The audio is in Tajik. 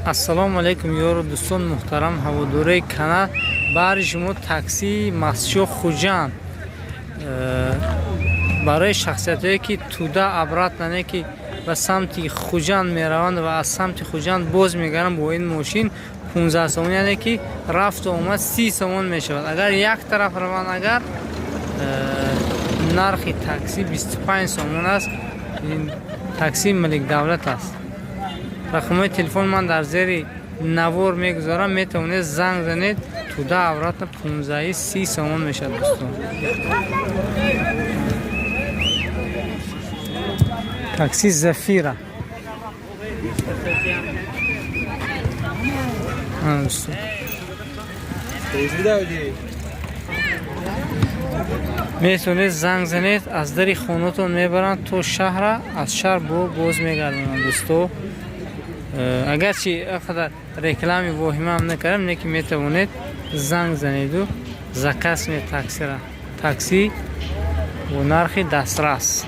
Ассалому алайкум, ёру дӯстон муҳтарам, ҳаводораи канал. Баҳри шумо таксии Мастчоҳ Хуҷанд барои шахсиятҳое, ки туда обратно не, ки ба самти Хуҷанд мераванд ва аз самти Хуҷанд боз мегарданд, бо ин мошин 15 сомон, яъне ки рафту омад 30 сомон мешавад. Агар як тараф раванд, агар нархи таксӣ 25 сомон аст. Ин таксии Маликдавлат аст. Рақамҳои телефон ман дар зери навор мегузорам, метавонед занг занед. Туда обратно 15, 30 сомон мешавад, дӯстон. Такси Зафира. Дӯстон, метавонед занг занед, аз дари хонатон мебаранд то шаҳра, аз шаҳр бо боз мегардонанд, дӯсто. Агарчи қадар реклами воҳимаам накардам, не ки метавонед занг занеду заказ кунед таксира, такси бо нархи дастрас.